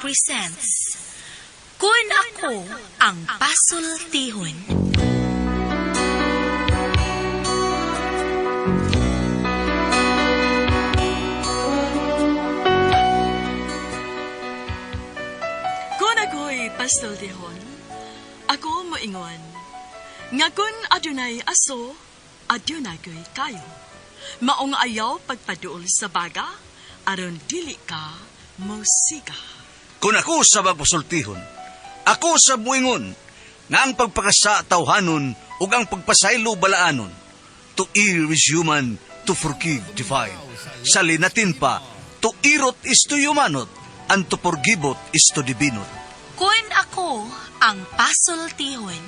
presents Kun Ako Ang Pasultihon. Kun ako'y pasultihon, ako moingon, nga kun adunay aso, adunay ko'y kayo. Maong ayaw pagpaduol sa baga, aron dili ka mosiga. Kung ako sa magpasultihon, ako sa buingon, nga ang pagpakasa tawhanon ug ang pagpasaylo balaanon. To err is human, to forgive divine. Sa linatin pa, to irot is to humanot, and to forgiveot is to divinot. Kun ako ang pasultihon.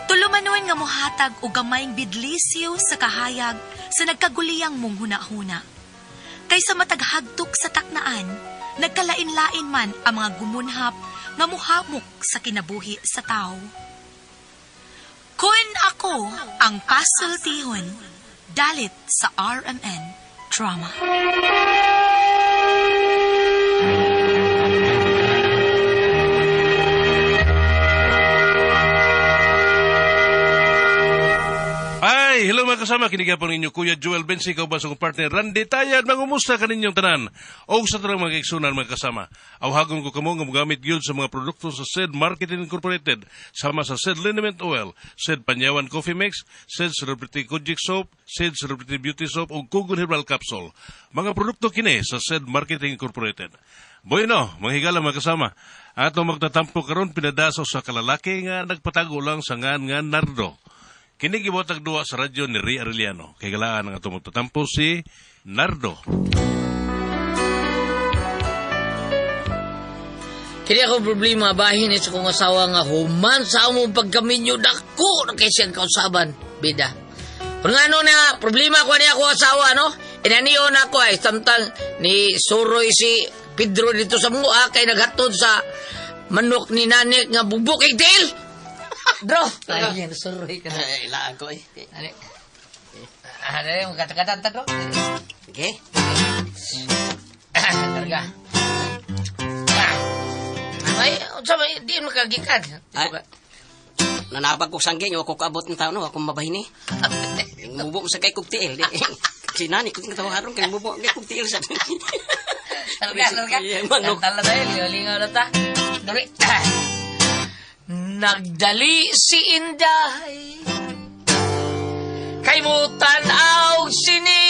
Tulumanon nga mohatag og gamayng bidlisyo sa kahayag sa nagkaguliyang mong hunahuna. Kaysa mataghagtok sa taknaan, nagkalain-lain man ang mga gumunhap nga muhamok sa kinabuhi sa tao. Kun ako ang pasultihon, dalit sa RMN Drama. Ay, hello mga kasama, kinigapon ninyo Kuya Joel Bensi, kauban sa akong partner Randy Tayad, mangumusta kaninyong tanan. O sa tanang mga kaigsunan mga kasama. Awhagon ko kamo nga mogamit gyud sa mga produkto sa SED Marketing Incorporated, sama sa SED Liniment Oil, SED Panyawan Coffee Mix, SED Celebrity Kojic Soap, SED Celebrity Beauty Soap ug Kugon Herbal Capsule. Mga produkto kini sa SED Marketing Incorporated. Bueno, mga higala mga kasama. Ato magtatampo karon pinadaso sa kalalaki nga nagpatago lang sa ngan nga Nardo. Kini gibotag duwa sa radyo ni Ray Arellano. Kay galaan ang atong magtatampo si Nardo. Kini ako problema bahin sa kong asawa nga human sa among pagkaminyo dako na kay siyang kausaban bida. Kung ano na problema ko niya ako asawa no? Inaniyon ako ay samtang ni Suroy si Pedro dito sa mua kay naghatod sa manok ni Nanik nga bubuk kay til. Bro, ay suroy ka na. Ilaan ko eh. Ani. Ano yung kata-kata ta bro? Okay. Karga. Ay, unsa may di makagikan. Ay. Nanabag ko sanggeng, ako kaabot ng tao no, ako mabahini. Mubo mo sa kay kog tiil. Si nani ko tawa haron kay mubo kay kog tiil sa. Karga, karga. Manok. Tala tayo, lingaw-lingaw na ta. Dali. Nagdali si Inday kay mutan-aw sini.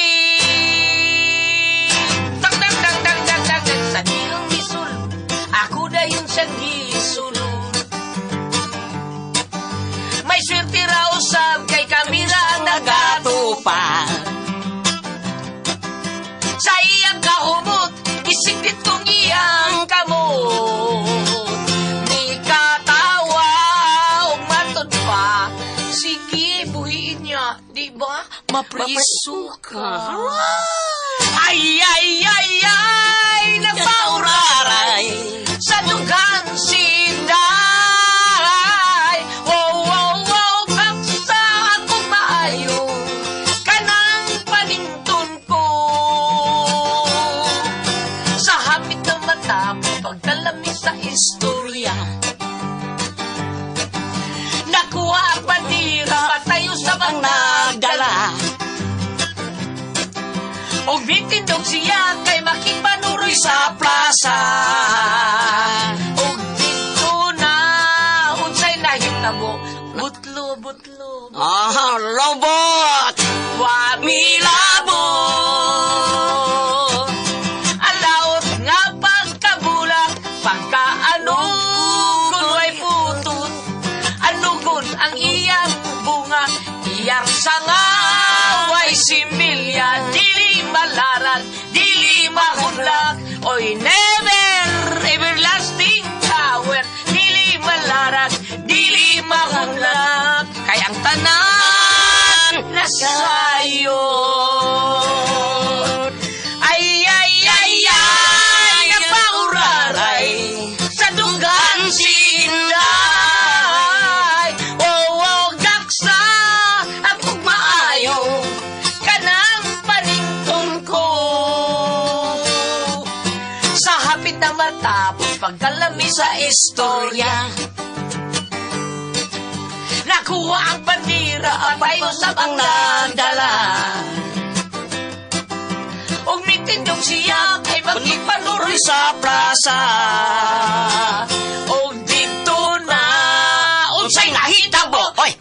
Tang tang tang tang tang tang tang sa iyong gisulod. Ako dayon sa gisulod. May swerte ra usab kay kami ra ang nagatupa. Sa iyang kahumot, isigdit kong iyang kamot. Nikatawa, umatod pa. Sige, buhiin niya, di ba? Mapriso ka. Ay, ay, ay, ay, nagpauraray sa dughan si Inday. Wow, wow, wow, kaksa akong maayo, kanang panington ko. Sa hapit ng mata, pagkalami sa istorya. Nakuha ang bandira, patayo sa Ang mga nagdala. Og mitindog siya kay makigpanuroy sa plaza. Og dito na unsay nahitabo, butlo butlo. Ah, robot. Wa milabo. Alaot nga pagkabulak, pagkaano kunway putot. Anugon ang iyang bunga, iyang sanga way similya, dili malaran, dili mahunlak, oy never everlasting power, dili malaran, dili mahunlak, kay ang tanan Pagkalami sa istorya. Nakuha ang bandira, patay usab ang nagdala. Og mitindog siya kay magkipanuroy sa plaza. Og dito na unsay nahitabo? Oy!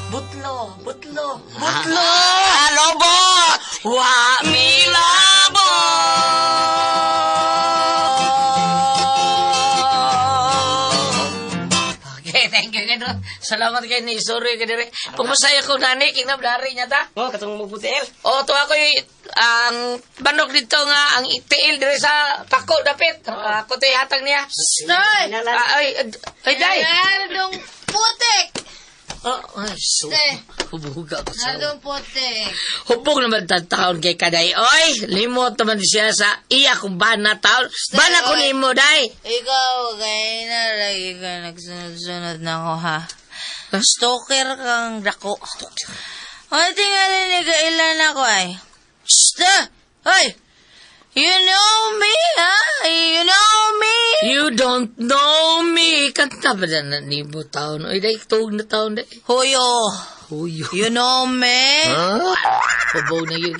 Butlo, butlo, butlo! Ah, lobot! Wa milabot! Okay, thank you. Kano. Salamat kay ni Sorry ka dire. Pumasaya ko nani, kinam dari niya ta. Oh, katong mubuti el. O, to ako ang manok dito nga, ang tiil dire sa pako dapit. Ako to hatag niya. Nay! Ah, ay, ay, day! Nardong putik! Oh, ay, so, Te. hubuga ko sa... Nardong putik. Hubog naman taon kay kaday. Oy, limot naman siya sa iya kung bana taon. Bana ko nimo, day. Ikaw, kay na lagi ka nagsunod-sunod na ako, ha? Stalker kang dako. Ay, tingali ni kailan ako, ay. Shh! ah! Ay! You know me, ha? You know me? You don't know me. Kanta ba na nimo taon? Oy, day, tuog na taon, day. Huyo. Huyo. You know me? Hubog na yun.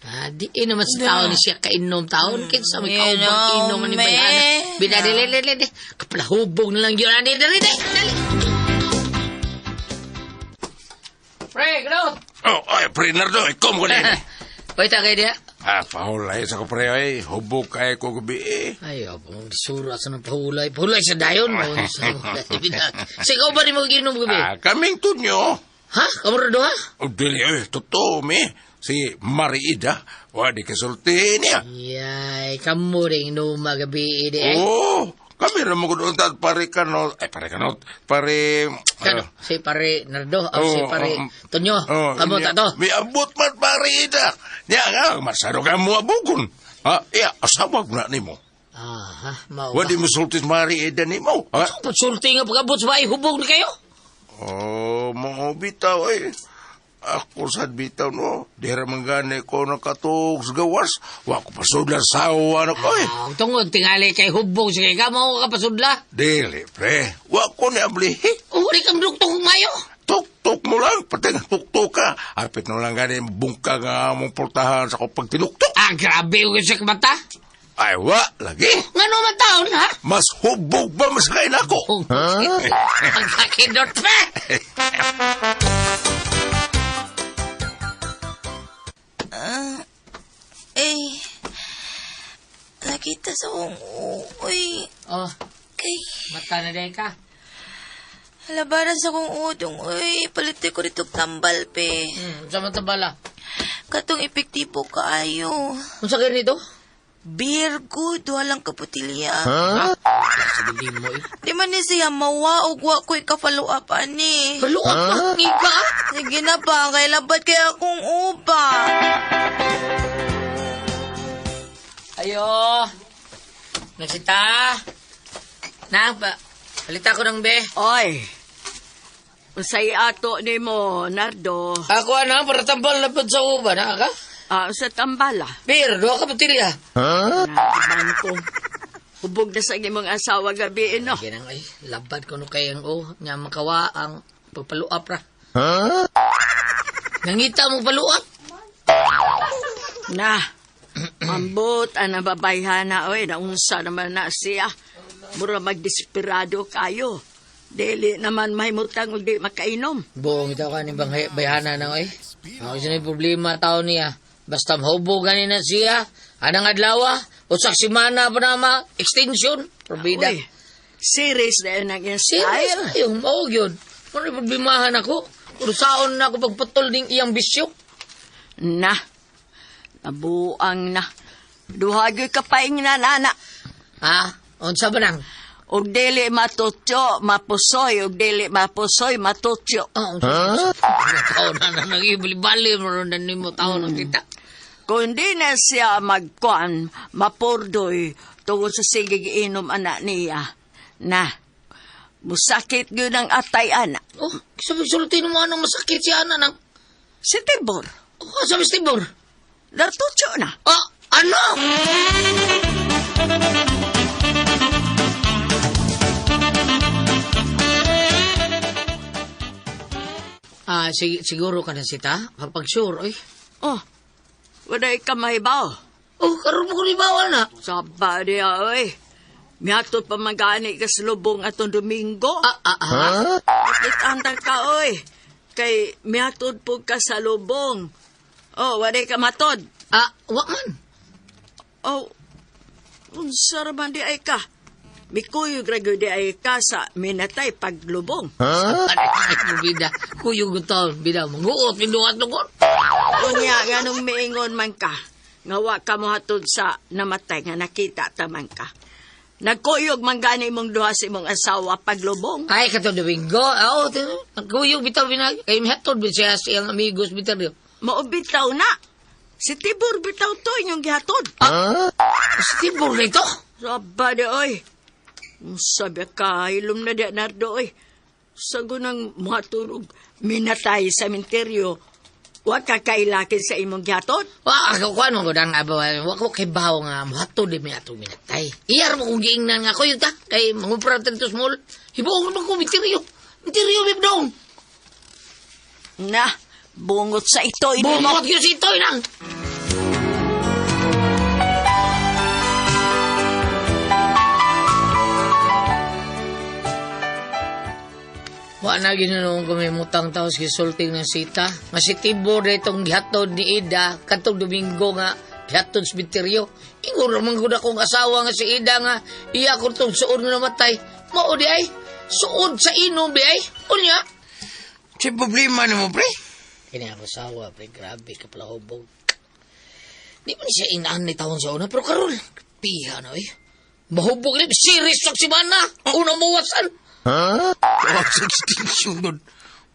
Ah, di eh, naman sa taon ni siya kainom taon. Kinsa may You kaubang know inom ni me. bayana. Binadili, dili, dili. Kapalahubog na lang yun. Dali, dali, dali. Dali. Pre, gano? Oh, ay, pre Nardo, ikaw mo ganin. Hoy, tagay diha. Ah, pahulay sa ko pre, ay, hubog kay ko gabi eh. Ay, opo, sura sa nang pahulay. Pahulay sa dayon mo. Sa ikaw ba ni mo ginom gabi? Ah, kaming tunyo. Ha? Kamu rin ha? Oh, dili, eh, totoo, me. Si Mariida, wa di kasulti niya. Yay, kamu rin inom gabi eh. Oh, kami ra mo gud unta pare kanot, ay pare kanot, pare Kano? Si pare Nardo, o si Oh, pare oh, Tonyo. Oh, Kamu niya, ta to. May abot man pare Ida. Niya nga, masaro ka mo abugon. Ha, iya, asawa ko na nimo. Aha, mao Wa ba? di mo sulti Mari Ida nimo. Ha? Pagsulti nga pag-abot sa bahay, hubog na kayo. Oh, mga bitaw ay. Ako sa bitaw no, di ra man gani ko nakatuog sa gawas. Wa ko pasudlan sa awa na ko eh. Ah, tungod tingali kay hubog sige ka mo ka pasudla. Dili, pre. Wa ko ni ablihi. Uri kang duktong mayo. Tuk-tuk mo lang, pati nga tuk-tuk ka. Apit no lang gani, bungka nga mong portahan sa kong pagtinuktok. Ah, grabe yung sa mata. Ay, wa, lagi. Ngano man taon, ha? Mas hubog ba mas kain ako? Ang kakindot pa! Eh, nakita sa akong uy. Oh, Kay, mata na din ka. labaran sa akong udong, uy. Palit ko rito tambal, pe. Sa mata bala. Katong epektibo kaayo. Unsa ganito? Virgo, duha lang ka putilya. Ha? Sa mo eh. Di man ni siya mawa og wa ko'y ka-follow up ani. Paluak pa, ngiga. Sige na pa, kay labat kaya akong upa. Ayo. Nagsita. Na, ba, palita ko ng be. Oy. Unsay ato nimo, Nardo? Ako ana, para tambal na sa uban, ha ka? Ah, sa tambala. Bir, duha ka putilya. Naibang ko. Hubog na sa imong asawa gabi no. Ginang ay, labad ko no kay ang o, nga makawa ang pagpaluap ra. Nangita mo paluap? Na. Ambot ang nababayhana oy, naunsa naman na siya. Mura magdesperado kayo. Dili naman mahimutang ug di makainom. Buong itaw ka ni bang bayhana na oy. Ako siya problema tao niya. Basta mahubog gani na siya. Anang adlaw, usak simana pa na ma, extension. Probida. Uy, serious na yun ang iyang Serious style. kayo, mao yun. Ano yung problemahan ako? Usaon na ako pagputol ning iyang bisyo. Na. Nabuang na. Duhagoy ka paing na nana. Ha? Unsa ba nang? Og dili matutyo, mapusoy. Og dili mapusoy, matutyo. Oh, huh? Tao na na nag-ibali-bali mo na nimo tao ng kita. Kung di na siya magkuan, mapurdoy, tungod sa sigig inom anak niya. Na, musakit yun ang atay ana. Oh, sabi sulti mo anong masakit si ana nang. Si Tibor, Oh, sabi si Tibor. nartutyo na. Ah, ano? Siguro ka na sita. Kapag sure, oy. Oh, waday ka mahibaw. Oh, karon mo ko ni bawal na. Saba niya, oy. Mihatod pa man gani ka sa lubong atong Domingo. Ah. Atlit andar ka, oy. Kay mihatod po ka sa lubong. Oh, waday ka matod. Wa man. Oh, unsa ra man di ay ka. Mikuyog ra gyud di ay ka sa minatay paglubong. Ay, bida. Kuyog ang taon, bida. Manguot, pinduhat lungkot. Unya, nganong miingon man ka, nga wa ka mohatod sa namatay nga nakita ta man ka. Nagkuyog man gani mong duha sa imong asawa paglubong. Ay, katong Domingo. Oo, nagkuyog bitaw binag. Kay mihatod bin siya siyang amigos bitaw diyo. Maubitaw na. Si Tibor bitaw to inyong gihatod. Si Tibor na ito. Saba di oy. Sabi ka, ilom na di Nardo oy. Sa gunang matulog, minatay sa minteryo. Wa ka kailakin sa imong gihatod. Wa, ako kuan mo gudang aba. Wa ko kay bawo nga muhatod di mi atong minatay. Iyar mo kung giingnan nga kuyog ta. Kay mangupra tanto small. Hibuong man ko misteryo. Misteryo bibdong. Na, bungot sa ito. Ini mo. Bungot yun si Itoy nang. Wa na ginoon ko may mutang taos gisulting ng sita. Nga si Tibor na itong gihatod ni Ida, katong Domingo nga gihatod sa misteryo. Ingon raman gud akong asawa nga si Ida nga iya ko itong suod nga namatay. Mao di ay, suod sa inom di ay. Unya. Sa problema nimo, pre? Kini ako asawa, pre, grabe ka pala hubog. Di man siya inaan ni taon sa una, pero karon, piha na eh. Mahubog ni, serious sa simana. Una muwasan. Tawag sa extension doon.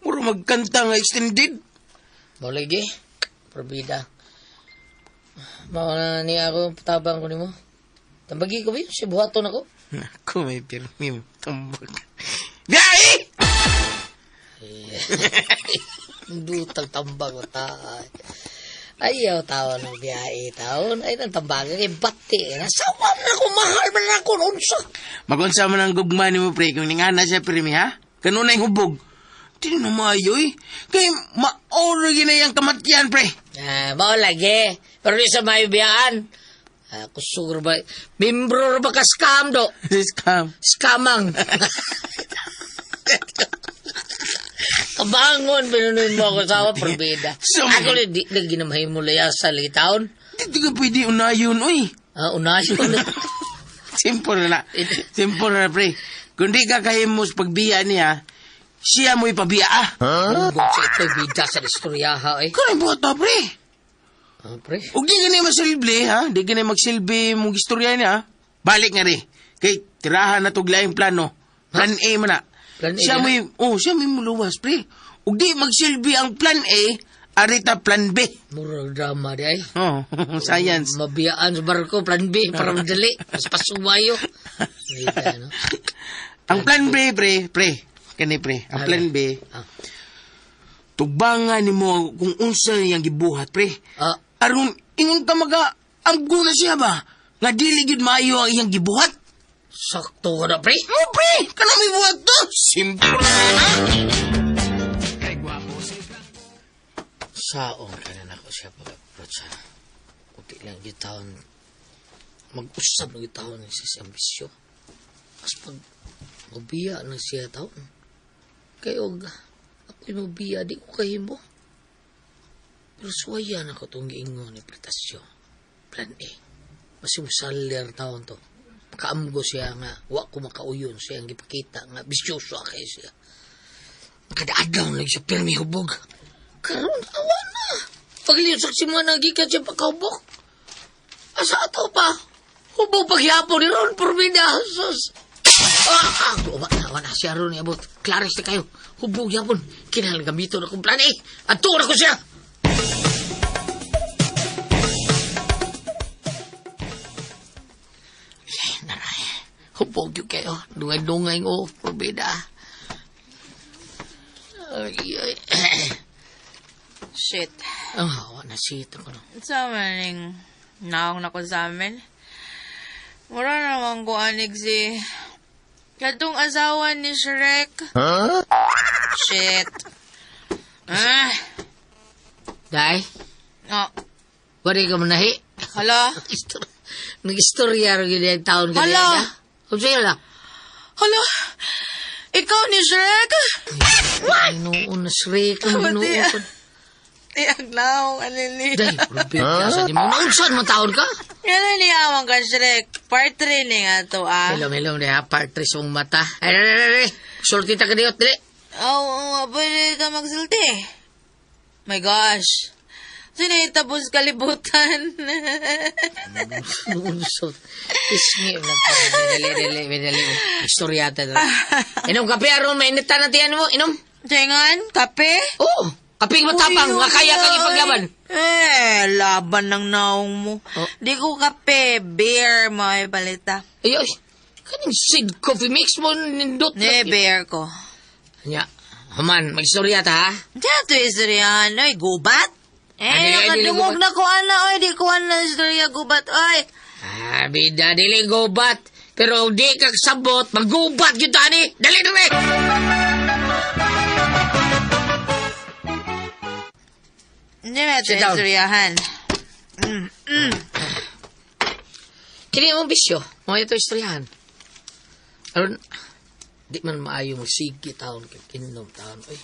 Muro magkanta nga extended. Maulagi, probida. Mauna niya ako, tabang ko nimo. Tambagi ko ba yun? Si buhaton ako. Ako may pirmi tambag. Biyahe! Dutang tambag ko ta. Ayaw taon ng biyahe taon. Ay, nang tambagan kay bati. Nasawa man ako, mahal man ako. Unsa. Magunsa man ang gugma nimo pre kung ningana siya pirmi ha? Kanunay hubog. Di na maayo eh. Kay maoro ginay ang kamatyan pre. Ah, mao lagi. Pero di sa may biyaan. Ah, kusog ra ba? Membro ra ba ka scam do? Scam. Scamang. Kabangon, pinunuin mo ako sa perbeda. Ako lang, di lagi na mahimulaya sa litaon. Di ka pwede unayon oy. Ah, unayon. Simple na. Simple na pre. Kung di ka kahimos pagbiya niya, siya mo'y pabiya ah. Huh? Sa ito, bida sa istoryaha eh. Kung buhat to pre. Ah, pre. Ug di ka na masilbi ha, di ka na magsilbi mong istorya niya. Balik nga rin. Kay tirahan na tog laing plano. Plan A man na. Plan A siya na? mo'y, oh, siya mo'y muluwas pre. Ug di magsilbi ang plan A, arita plan B. Murag drama di ay. Oh, science. Mabiyaan sa barko, plan B, para madali. Mas pasuwayo. Bida, no? Ang plan B, pre, pre. Kani pre, ang plan B. Ah. Tubangan nimo kung unsa niyang gibuhat, pre. Ah, Aron ingon ka maga amgo na siya ba? Nga dili gyud maayo ang iyang gibuhat. sakto ka na, pre. Oh, pre, kana may buhat to. Simple na. Saon ka na nako siya pag-approach ha. Kunti lang gitawon. Mag-usab na gitawon siya sa ambisyo. Mas pag mabiya na siya taon. Kaya og ako'y mabiya, di ko kahimo. Pero suwaya na ko itong giingon ni Pretasyo. Plan A. Masimusalir taon to. Makaamgo siya nga, wa ko makauyon siya ang gipakita nga, bisyoso kayo siya. Makadaadlaw lang siya, pirmi hubog. Karon awa na. Pagliw sa simana, gikan siya pagkahubog. Asa ato pa? Hubog paghihapon ni Ron, pormida. Sus. Wa na siya ron, abot. Klaris na kayo. Hubog yapon. Kinahanglan gamiton akong plan A. Adto na ko siya. Ay, naray. Hubog yun kayo. Dungay-dungay ko, pormida. Ay, ay. Shit. Ah, wa na siya ko no. Sa maning naong na ko sa amin. Mura naman ko anig si katong asawa ni Shrek. Shit. Ah. Day, Oh. wala ka manahi. Hala. Nag-istorya rin yun yung taon ka Hala. Kung sa'yo lang. Hala. Ikaw ni Shrek? What? Noon na Shrek ang Pati- binuo. Tiyag na akong alili. Day, Rebecca, sa di mo. Naunsan man taon ka? Ano ni amang ka, Shrek? Part 3 ni nga to, ah. Hello, hello, ha? Part 3 sa mong mata. Ay, ay, ay, ay. Sulti ta ka diyot, dili. Oo, oh, pwede ka magsulti. My gosh. Sinaitabos kalibutan. Unsot. Isngi lang. Dali, dali, dali. Istorya ta. dali. Inom kape, aron mainitan na tiyan mo. Inom. Tingan, kape? Oo. Kape matapang, Uy, nga kaya kang uy, ipaglaban. Eh, laban ng naong mo. Oh. Di ko kape, beer mo ay palita. Ay, ay. Kaning seed coffee mix mo, nindot. Ne, beer ko. Nya, human, magistorya ta, ha? Diyan to istoryahan, oy, gubat? Eh, Ay, ay, dili nakadungog gubat. na ko, ana, oy, di ko ana istorya gubat, oy. Ah, bida, dili gubat. Pero di ka sabot, magubat yun tani. Dali, dali! Hindi na ito Sit down. istoryahan. Kini mo bisyo, mga ito istoryahan. Aron, di man maayo magsige taon kay kinom taon. Oy.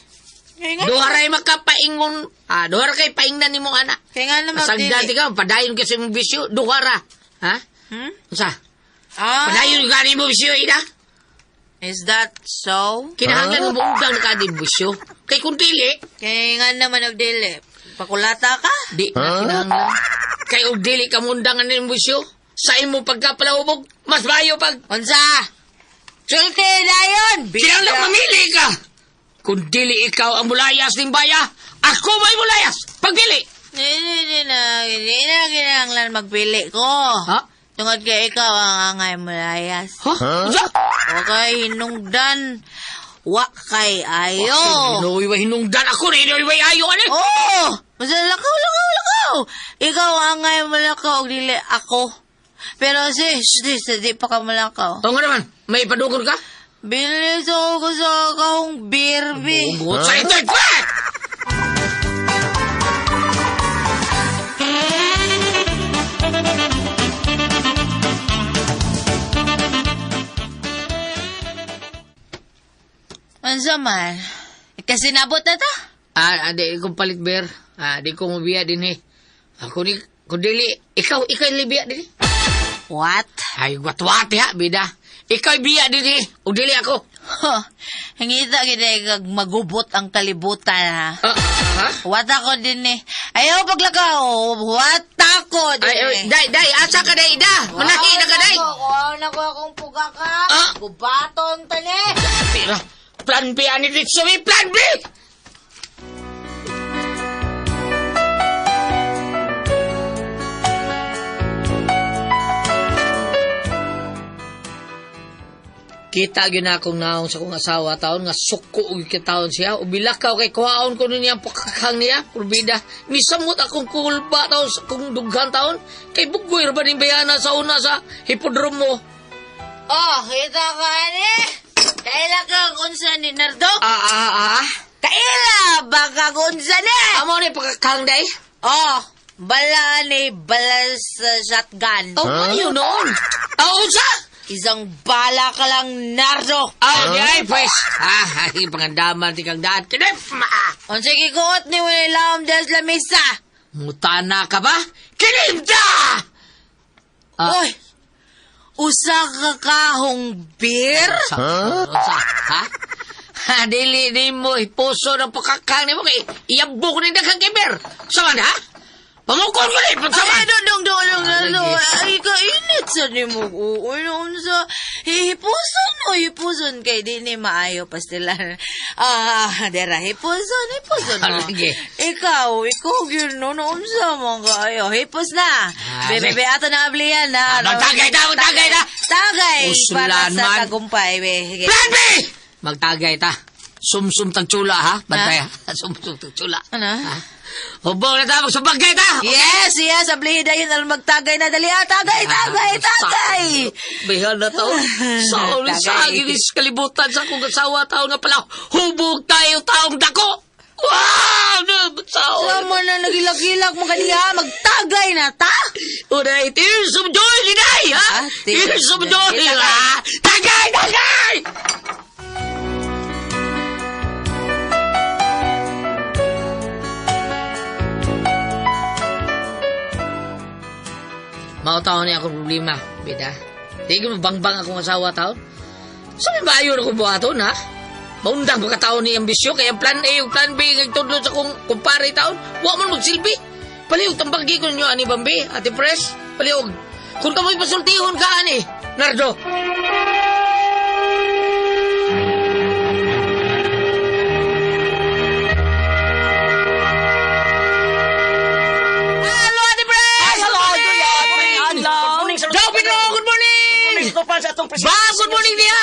Kaya nga, Duha ray makapaingon, ah, duha ra kay paingnan nimo ana. kaya nga naman, Asang dati ka, padayon ka sa imong bisyo, duha ra. Ha? Hmm? Unsa? Ah, Padayon ka nimo bisyo ida? is that so? Kinahanglan mo buugang na ka di bisyo. Kay kung dili, Kaya nga naman og dili. Pakulata ka? di na kinahanglan. Kay og dili ka mundang ani bisyo, sa imo pagkapalahubog, mas maayo pag Unsa? Sulti dayon! Kinahanglan mamili ka. Kung dili ikaw ang mulayas ning baya, ako may mulayas. Pagpili. Hindi, hindi na, hindi na kinahanglan magpili ko. Ha? Tungod kay ikaw ang angay mulayas. Ha? Unsa? Okay, hinungdan. Wa kay ayo. Hinoy wa hinungdan ako ni hinoy wa ayo ani. Oh! Basta lakaw, lakaw, lakaw! Ikaw ang angay mulakaw, og dili ako. Pero sis, sis, di pa ka mulakaw. O nga naman, may padukon ka? Bilis ako sa kahong beer, bi. Bugot sa ito, pa! Unsa man? Kasi nabot na ta? Ah, ah, di ko palit beer. Ah, di ko mobiya din eh. Ako ni, kung dili, ikaw libiya din eh. What? Ay, watwat ha, bida. Ikaw biya din eh. O dili ako. Huh. Hingita gid kag magubot ang kalibutan ha. Ah, ah, ha? What ako din eh. Ayaw paglakaw. What ako din Ay, ay, eh. day, day, asa ka day, da. Manahi na ka day. Kuha na ko akong puga ka. Ah. Gubaton tani. Pero, plan B, ani dito may plan B! Kita gyud na akong naong sa akong asawa taon nga suko og kitaon siya ubilakaw kay kuhaon ko niya ang pakakang niya kurbida misamot akong kulba taon sa akong dughan taon kay bugoy ra ba ning bayana sa una sa hipodromo. Oh, kita ka ani. Kaila ka unsa ni Nardo? Ah ah ah. Kaila ba ka unsa ni? Amo ni pakakang day. Oh, bala ni bala sa shotgun. Oh, huh? Yun noon. Ah, unsa? Isang bala ka lang, Nardo. Ah, di ay, pwes. Ah, ay, pangandaman ti kang daan. Kinip, ma! Unsa gikuot ni William des la misa? Mutana ka ba? Kinip ta! Ah. Oy! Usa ka kahong beer? Unsa? Unsa? Ha? Ha, dili ni mo ipuso ng pakakang ni mo kay iyabo ko ni daghang kiber. Sama na, ha? Pamukol ko ni, Ay, sama. dong, dong, dong, dong, Ah, dong, lagi. Ay, kainit sa ni mo. Uy, noon sa hipuson o hipuson kay di ni maayo pastilan. Ah, dera, hipuson, hipuson. Ah, no. lagi. Ikaw, ikaw yun, no, noon sa mga kayo. Hipos na. Ah, Bebe, sige. be, ato na ablihan na. Ah, magtagay ta, magtagay ta. Tagay para Uslan sa man. tagumpay, be. Sige. Plan B! Magtagay ta. Sumsum tagtsula, ha? Bantay, ha? Sumsum tagtsula. Ano? Ha? Hubong na ta, magsubagay ta! Yes, yes, ablihin na yun. Alam, magtagay na. Dali, ah, tagay, tagay, tagay. Bihan na taon. Sa ulit sa Tagay. aginis kalibutan sa akong asawa taon nga pala. Hubog tayo taong dako! Wow! Sao? Sama na nagilak-gilak mo kaniya, magtagay na ta. Uray, tears of joy, Liday, ha? Ah, tears Tears of of joy, joy. ha? Tagay, tagay! Mao taon ni akong problema, bida. Di ko mabangbang akong asawa taon. Sa may maayo na kong buhaton, ha? Maundang pa ka taon ni ambisyo, kaya plan A ug plan B nagtudlo sa kong kumpare taon. Wa man magsilbi. Palihog tambagi ko ninyo ani Bambi, Ate Pres. Palihog. Kung kamoy pasultihon ka ani, Nardo. Hello, Ate Pres! Hello, good Good morning sa Joe Pedro, good morning! Good sa atong presidente. Ba, good morning niya!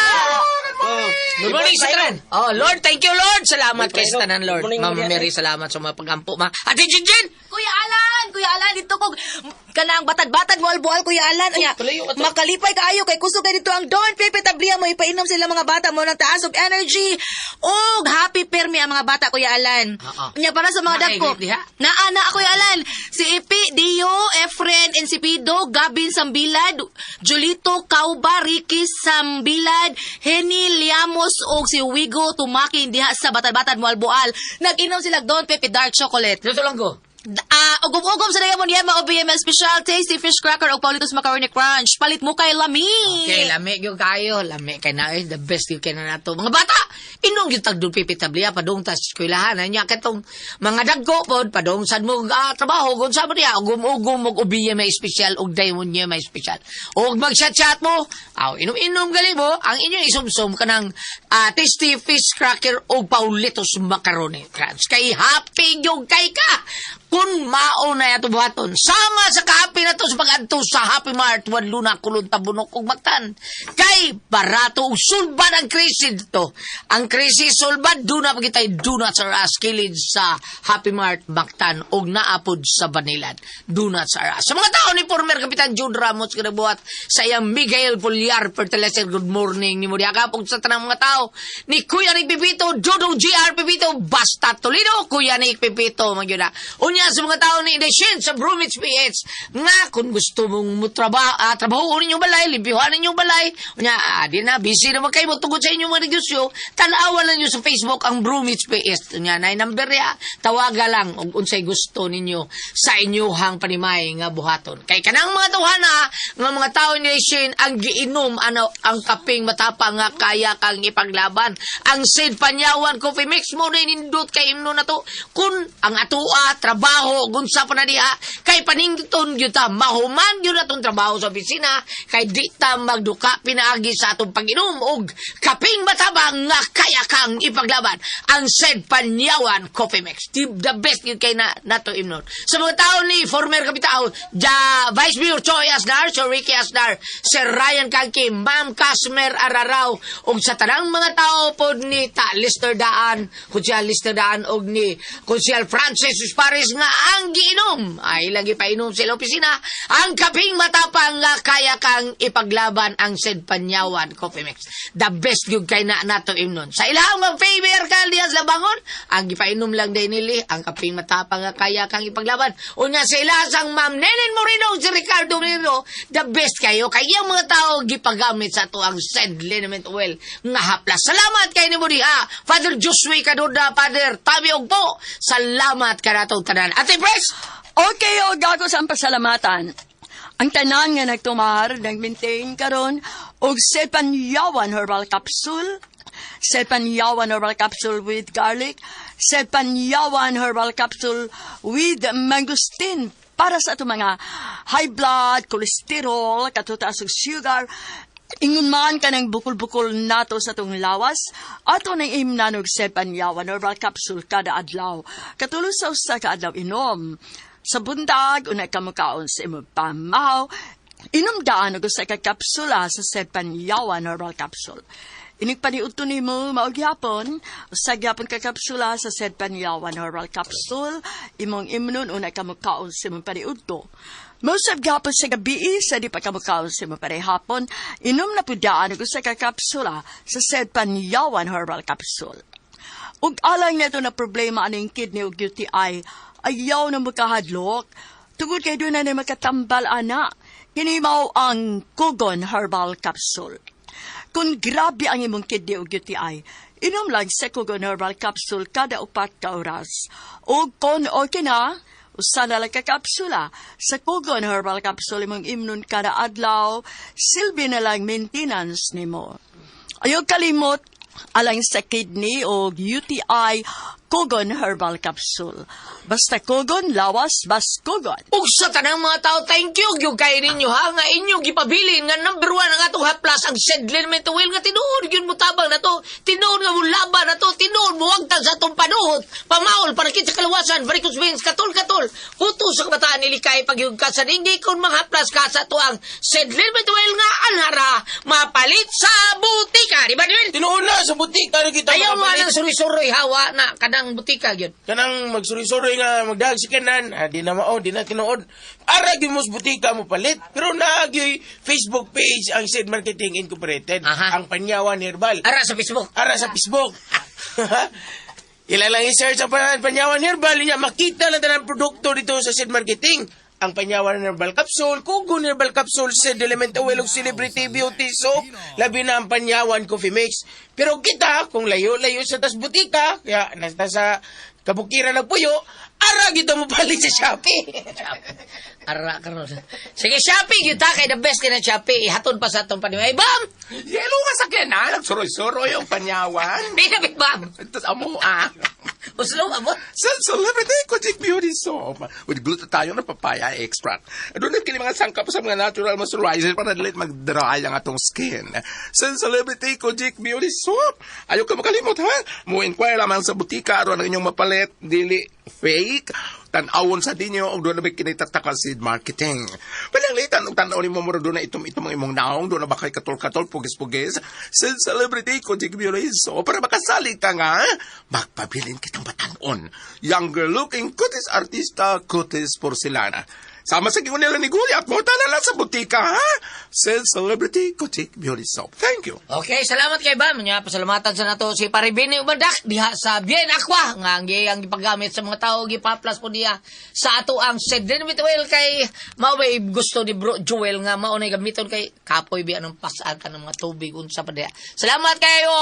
Good morning sa tanan. Oh, Lord, thank you, Lord. Salamat kay sa tanan, Lord. Good morning, Mama Maria. Mary, salamat sa mga pagampo, ma. Ate Jinjin! Kuya Alan, Kuya Alan, dito ko kanang batad-batad mo albual Kuya Alan. Unya, palayo ka to. makalipay kaayo kay kusog kay dito ang Don Pepe Tablia mo ipainom sila mga bata mo ng taas og energy. Og happy permi ang mga bata Kuya Alan. Oo. Unya para sa mga Nakaiglit dagko. diha? Naa na Kuya Alan. Si Ipi, Dio, Efren, Ensipido, Gabin Sambilad, Julito Cauba, Ricky Sambilad, Henny Liamos og si Wigo Tumakin diha sa batad-batad mo albual. Nag-inom sila Don Pepe Dark Chocolate. Dito lang ko. Ugom-ugom sa Diamond Yema o BML Special Tasty Fish Cracker o Paulitos Macaroni Crunch. Palit mo kay Lami. Okay, lami gyud kayo. Lami kay na eh. The best gyud kay na nato. Mga bata, inom gyud tag Don Pepe Tablia padung tas eskwelahan nya katong mga dagko pod padung sad mo trabaho kung sa mo diha ugom-ugom og ubiya may special og Diamond Yema may special. Og mag-chat-chat mo, aw inom-inom gali mo ang inyong isumsum kanang tasty fish cracker og Paulitos Macaroni Crunch. Kay happy gyud kay ka kung mao na yato buhaton. Sama sa kahapi na to sa pag-adto sa Happy Mart, Juan Luna, Kulon, Tabunok, ug Mactan. Kay barato ug sulbad ang krisis dito. Ang krisis sulbad, doon na pagkitay donuts are us kilid sa Happy Mart, Mactan, ug naapod sa Banilad. Donuts are us. Sa mga tao ni former Kapitan Jude Ramos kinabuhat sa iyang Miguel Pulyar Fertilizer, good morning ni Muriaka pug sa tanang mga tao ni Kuya Nick Pipito, Jodo GR Pipito, Basta Toledo, Kuya Nick Pipito, magyuna. Unya sa mga tao ni Indeshin sa Brumich PH, nga kung gusto mong mutrabaho, trabaho ninyong balay, limpihan ninyong balay, unya, di na, busy naman kayo, tungkol sa inyong mga negosyo, tanawan lang nyo sa Facebook ang Brumich PH. Unya, na number ya, tawaga lang og unsay gusto ninyo sa inyuhang panimay nga buhaton. Kay kanang mga tawhana, nga mga tao ni Shane, ang giinom ano, ang kaping matapang nga kaya kang ipaglaban. Ang Sid Panyawan Coffee Mix mo na nindot kay imno na to. Kun ang atoa, trabaho, gunsa pa na diha, kay panington gyud ta, mahuman gyud atong trabaho sa opisina, kay di ta magduka pinaagi sa atong pag-inom og kaping matabang nga kaya kang ipaglaban. Ang Sid Panyawan Coffee Mix. The best gyud kay na nato imnon. Sa mga tao ni former kapitao, ja, Vice Mayor Choi Asnar, Sir Ricky Asnar, Sir Ryan Kangki, Ma'am Casmer Araraw, ug sa tanang mga tao pod ni Ta Lister Daan, Kunsihal Lister Daan og ni Kunsihal Francis Paris nga ang giinom ay lagi painom sa opisina ang kaping matapang nga kaya kang ipaglaban ang Sid Panyawan Coffee Mix. The best gyud kay na nato imnon. Sa ilahang nga favor ka Diaz Labangon, ang gipainom lang day nili ang kaping matapang nga kaya kang ipaglaban. Unya sa ilahang Ma'am Nenen Moreno ug si Ricardo Moreno, the best kayo kay iyang mga tao gipagamit sa ato ang Sid Liniment Oil nga haplas. Salamat kay nimo diha. Father Josue Kaduda, Father Tabi Ogpo. Salamat kanatong tanan. Ate Pres, Okay, o gago sa ang pasalamatan. Ang tanan nga nagtumar, nagmaintain karon og Sepanyawan Herbal Capsule, Sepanyawan Herbal Capsule with garlic, Sepanyawan Herbal Capsule with mangosteen para sa atong mga high blood, cholesterol, katutaas og sugar, ingon man ka ng bukol-bukol nato sa atong lawas, ato nang imnanog Sepanyawan Herbal Capsule kada adlaw. Katulo sa usa ka adlaw inom. Sa buntag, unay ka mukaon sa imong pamahaw, inom daan og usa ka kapsula sa Sepanyawan Herbal Capsule. Inig paniudto nimo mao gyapon, usa gyapon ka kapsula sa Sepanyawan Herbal Capsule, imong imnon unay ka mukaon sa imong paniudto. Mosab gyapon sa gabi sa di pa ka mukaon sa imong parehapon, inom na pud daan og usa ka kapsula sa Sepanyawan Herbal Capsule. Ug alang nito na problema aning kidney ug UTI, ayaw na makahadlok. Tungod kay doon na na makatambal ana. Kini mao ang Kugon Herbal Capsule. Kung grabe ang imong kidney ug UTI, inom lang sa Kugon Herbal Capsule kada 4 ka oras. O kung okay na, usa na lang ka kapsula sa Kugon Herbal Capsule imong imnon kada adlaw, silbi na lang maintenance nimo. Ayaw kalimot, alang sa kidney o UTI, Kugon Herbal Capsule. Basta Kugon, lawas, bas Kugon. Ug sa tanang mga tao, thank you gyud kay ninyo ha nga inyong gipabilin nga number one ang atong haplas ang Sedlin Oil nga tinuod gyud mo tabang nato, tinuod nga mulaban nato, tinuod mo wagtang sa atong panuhot, pamaol para sa kalawasan, varicose veins, katol-katol, kuto sa kabataan ilikay pagyug ka sa dinggi kung mga haplas ka sa tuang Sedlin Oil nga anhara mapalit sa butika, di ba, Noel? Tinuod na sa butika na kita Ayaw mo makapalit. anang suroy-suroy hawa na kanang butika gyud. Kanang magsuri-suri nga magdag si kanan, di na mao, di na tinuod. Ara gyud mo sa butika mo palit, pero naa gyud Facebook page ang Seed Marketing Incorporated, ang Panyawan Herbal. Ara sa Facebook. Ara sa Facebook. Ila lang i-search ang Panyawan Herbal, niya makita lang tanang produkto dito sa Seed Marketing. Ang Panyawan Herbal Capsule, Kugon Herbal Capsule, Seed Element Oil ug Celebrity Beauty Soap, labi na ang Panyawan Coffee Mix. Pero kita, kung layo-layo sa tas butika, kaya nasa sa kabukiran ng puyo, ara gito mo palit sa Shopee. Ara karon. Sige, Shopee gyud ta kay the best kay na Shopee. Ihatod pa sa atong paniway. Bam! Yelo nga sa kena, nagsuroy-suroy ang Panyawan. Di na big bam. Ito sa amo ah. Uslo amo. Sa Celebrity Kojic Beauty Soap with glutathione na papaya extract. Doon na kini mga sangkap sa mga natural moisturizer para dili mag-dry ang atong skin. Sa Celebrity Kojic Beauty Soap. Ayaw ka makalimot ha. Mo-inquire lamang sa butika aron ang inyong mapalit dili fake. Tan-awon sa dinyo og doon na may kinitataka Seed Marketing. Palanglitan og tan-aw nimo mura doon na itom-itom ang imong naong, doon na ba kay katol-katol, pugis-pugis. Sa Celebrity Kojic Beauty Soap para makasalig ka nga, magpabilin kitang batanon. Younger looking kutis artista, kutis porcelana. Sama sa gingon nila ni Goliath, mo na lang sa butika, ha? Sa Celebrity Kojic Beauty Soap. Thank you. Okay, salamat kay Bam. Nya pasalamatan sa nato si Pare Bini Umandak diha sa Bien Aqua nga ang ang gipagamit sa mga tao gipaplas po niya sa ato ang Sedrin with Oil kay mao bay gusto ni Bro Joel nga mao na gamiton kay kapoy biya ng pasaan ka ng mga tubig unsa pa diha. Salamat kayo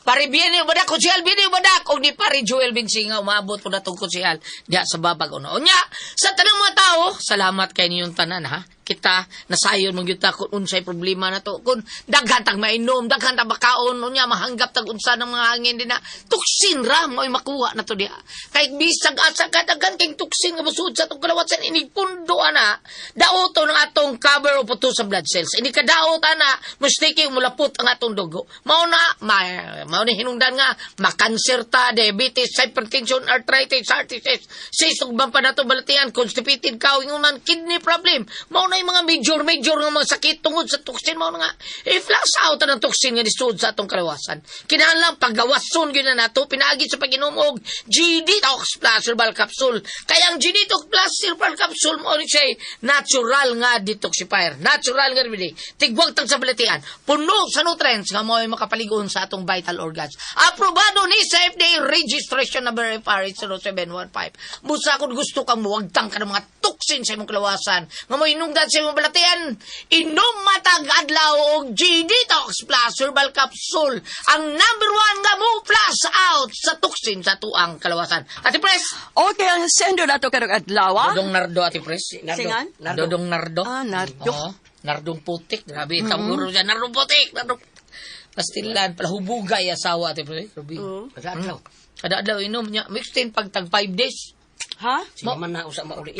Pare Bini Umandak, Konsehal Bini Umandak ug ni Pare Joel Binsi nga umabot po natong konsehal diha sa Babag Uno. Unya, sa tanang mga tao, salamat kay ninyong tanan ha. Kita nasayon mo gyud ta kung unsay problema na to, kung daghan tag mainom, daghan tag makaon, unya mahanggap tag unsa ng mga hangin din na toksin ra mo'y makuha na to diha kay bisag asa ka daghan kay toksin nga musud sa atong kalawasan. Inig pundo ana, daoto ng atong cover o puto sa blood cells. Ini kadaot ana, mistake mulapot ang atong dugo. Mao na mao ni hinungdan nga makanser ta, diabetes, hypertension, arthritis, heart disease, cyst ug pa nato balatian, constipated ka, ingon man kidney problem. Mao na yung mga major major nga mga sakit tungod sa toxin. Mao na nga i-flush out ang toxin nga nisud sa atong kalawasan. Kinahanglan paggawason gyud na nato pinaagi sa pag-inom og GD Tox Plus Herbal Capsule. Kaya ang GD Tox Plus Herbal Capsule mo ni siya natural nga detoxifier, natural nga remedy, tigwagtang sa balatian, puno sa nutrients nga mo'y makapaligon sa atong vital organs. Aprobado ni sa FDA, registration number FR 0715. Busa kung gusto kang muwagtang ka ng mga toxin sa imong kalawasan nga mo'y hinungdan sa imong balatian, inom matag adlaw og GD Tox Plus Herbal Capsule, ang number one nga mo flush out sa toxin sa tuang kalawasan. Ate Pres! Okay, ang sendo na to karong adlaw, ah. Dodong Nardo, Ate Pres. Nardo. Singan? Nardo. Dodong Nardo. Ah, Nardo. Oo. Nardong putik. Grabe. Mm-hmm. Siya. Nardong putik. Nardong Pastilan. Pala hubugay asawa, Ate Pres. Grabe. Oo. Kada adlaw. Kada adlaw inom niya. Mixed pag tag 5 days. Ha? Sige man na usa mauli.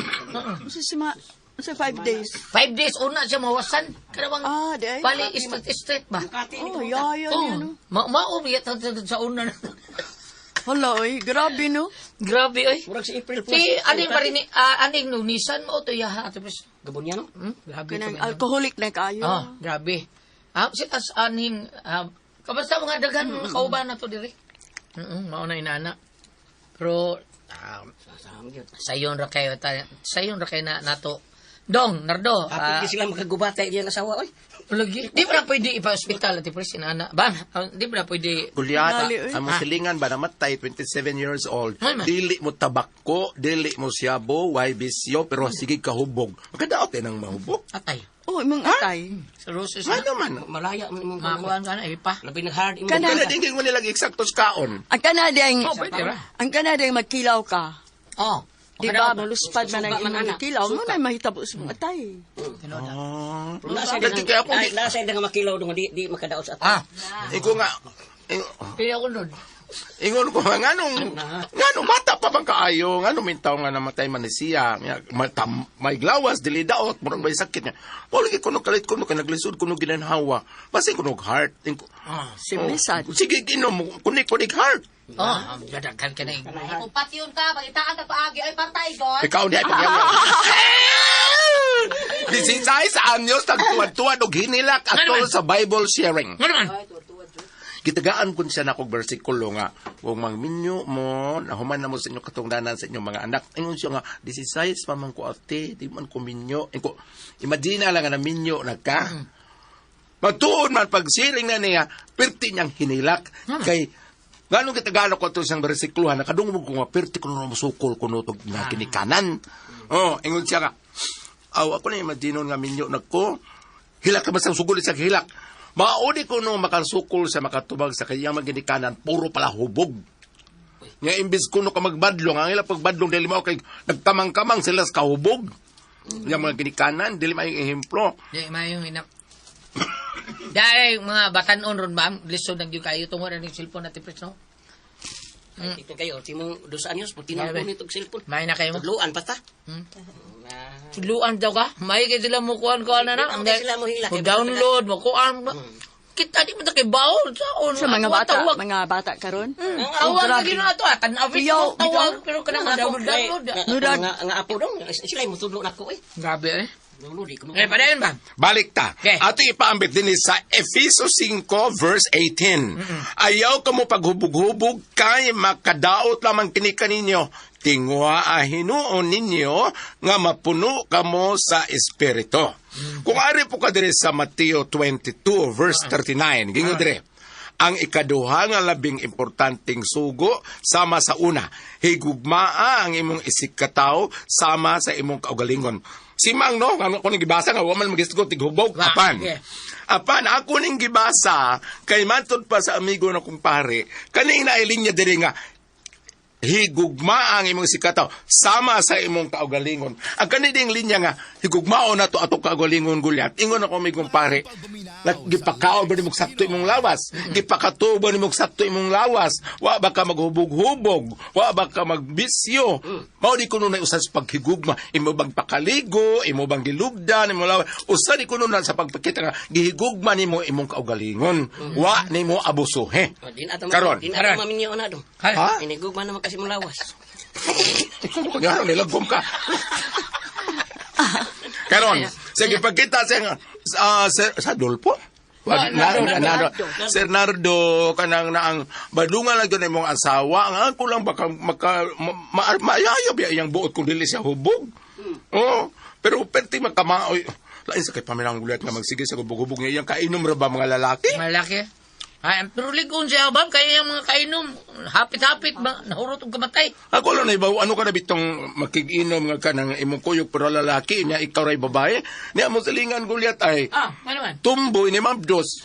Unsa si ma sa 5 days? 5 days una siya mawasan. Kanawang Ah, di ay. bali street street ba? Oh, ya, ya, Oh, ya, no. mao biya sa una na. Hala, oy, grabe, no? Grabe oy. Murag si April Si aning pa rin aning no Nissan mo to yaha, Ate Pres. Gabon niya no. Grabe Kanang to. alcoholic na kayo. Ah, grabe. Si as aning kabasta mga daghan mga kauban na to diri. Mao na inana. Pero sayon ra kayo ta, sayon ra kay na nato Dong, Nardo. Hapit Ah, di sila makagubata iyang asawa oy. lagi. Di ba na pwede ipa-ospital ati pres ana? Ba, di ba na pwede Gulyata, Dali, oy. ang mong silingan ba namatay, 27 years old. Ay, man. Dili mo tabako, dili mo siyabo, why bisyo, pero sige kahubog. Magkadaot eh ng mahubog. Atay. Oh, imong atay. Sa roses Nga na. naman. Malaya man imong Makakuan ka na, ipa. Labi nag hard imong. Kana- Kana din mo nilang eksaktos kaon. Ang kanadeng, Oh, pwede ra. ang kanadeng magkilaw ka. Oh. Di ba, maluspad man ang Suka man, imong ana. kilaw, mo na mahitabo sa imong atay. Ah. Nasa Dati kaya ako, di- nasa nga makilaw dong di di makadaot sa Ah, Ikaw nga, pili ako nun. ingon ko nga nganong bata pa bang kaayo, nganong mintaw nga namatay man ni siya, nga, may glawas dili daot, murag may sakit niya. Wala gyud kuno kalit kuno kay naglisod kuno ginanhawa. Basi kuno og heart. Ah, Bisan. Oh, sige ginom kunik kunik heart. Oh, dadagan ka na eh. Kung patyon ka, pangitaan ka paagi, ay patay, God. Ikaw di ay pagyaman. 16 anyos nagtuwad-tuwad og hinilak atol sa Bible sharing. Nga naman. Gitagaan kun siya nakog bersikulo nga kung mangminyo mo nahuman na mo sa inyong katungdanan sa inyong mga anak. Ingon siya nga 16 pa man ko ate, di man ko minyo. Ingon ko, imagine lang nga naminyo na ka. Matuon man pagsiring na niya, perti niyang hinilak kay nganong gitagalog ko ato siyang bersikulohan, nakadungog ko nga perti kuno musukol kuno tog na kinikanan. Oh, ingon siya nga. Aw, ako na imagine nga minyo nagko. Hilak ka basta sugol sa hilak. Mauni ko no makasukol sa makatubag sa kanyang maginikanan, puro pala hubog. Nga imbis kuno ka magbadlong, ang ilang pagbadlong dili mao kay nagkamang-kamang sila sa kahubog. Yang mga ginikanan, dili may ehemplo. Di, mayong inap. Dahil mga batanon ron ma'am, lisod ng kayo tungod na ng cellphone natin pres, no? Ito kayo, timong dos anyos, puti na Grabe. ko nitong cellphone. May na kayo mo. Tudluan pa ta. Tudluan daw ka. May kay sila mo kuan kuan na na. Di ba sila mo hilak? Mo download, mo kuan. Kita di mo ta kay baon sa Sa mga bata karon. Awag grabe. lagi na ato ah. Tan-aw Iyaw, tawag pero kanang Nga download download. Nurag. Nga apo dong, sila mo tudlo nako eh. Grabe eh. Download di kuno. Eh padayon ba? Balik ta. Okay. Ato ipaambit din sa Efeso 5 verse 18. Ayaw ka mo paghubog-hubog kay makadaot lamang kini kaninyo. Tingwa hinuon ninyo nga mapuno kamo sa Espiritu. Kung ari po ka dire sa Mateo 22 verse 39, gingon dire. Ang ikaduha nga labing importanteng sugo sama sa una, higugmaa ang imong isigkatawo sama sa imong kaugalingon. Si Mang no, nga ako ning gibasa nga wa man magisgot tighubog Wa, apan. yeah. Apan ako ning gibasa kay matud pa sa amigo na kumpare, kaning nailin niya diri nga higugma ang imong sikataw sama sa imong kaugalingon. Ang kaniding linya nga higugmao na to atong kaugalingon gulyat. Ingon ako may kumpare, gipakaon ba nimo sakto imong lawas? Gipakatuo ba nimo sakto imong lawas? Wa ba ka maghubog-hubog? Wa ba ka magbisyo? Mao di kuno na usa sa paghigugma, imo bang pakaligo, imo bang gilugdan, imo lawas. Usa di kuno na sa pagpakita nga gihigugma nimo imong kaugalingon. Wa nimo abusuhe. Oh, Din ato Karon. din ato maminyo na dong. Ha? Inigugma naman kasi mong lawas. Ikaw mo kanya, nilagom ka. Karon, sige pagkita sa sir, sa Dolpo. Wag, na, na, na, Sir Nardo, kanang naang badungan lang yun imong asawa, ang ako lang baka maka, ma, ma, maayayo biya iyang buot kung dili siya hubog. Oo, pero perti magkamaoy. Lain sa kay pamilang gulat nga magsige sa hubog-hubog niya iyang kainom ra ba mga lalaki? Malaki. Ay, pero ligon siya ba? Kaya yung mga kainom, hapit-hapit, ba, nahurot og kamatay. Ako lang naibaw, ano ka na bitong makiginom nga ka ng imong kuyog pero lalaki niya ikaw ray babae. Niya mo silingan gulyat ay Ah, ano man? tumboy ni Ma'am Dos.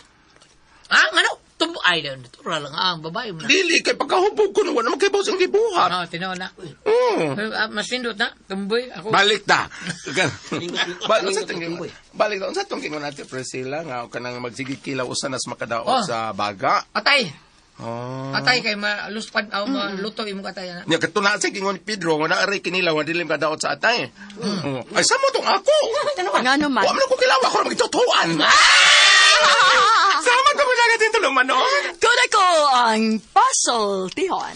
Ah, ano? Tumbo, ay, natural lang ah, ang babae mo na. Dili kay pagkahubog ko wala man kay boss ang gibuhat. Ah, tinaw na. Oo. Ah, mas nindot na, tumboy. Ako. Balik ta. Balik sa tong balik ta sa tong kingon natin Priscilla nga kanang magsige kilaw usa nas makadaot Oh. sa baga. Atay. Oh. Atay kay maluspad, aw, maluto imong atay. Ana. Nya kato na sa kingon ni Pedro nga naa ray kinilaw nga dili makadaot sa atay. Oh. Ay samo tong ako. Ngano man? Wa man ko kilaw ako ra magitutuan. Sama ko mo lang natin tulungan no. Kuna ko ang puzzle tihon.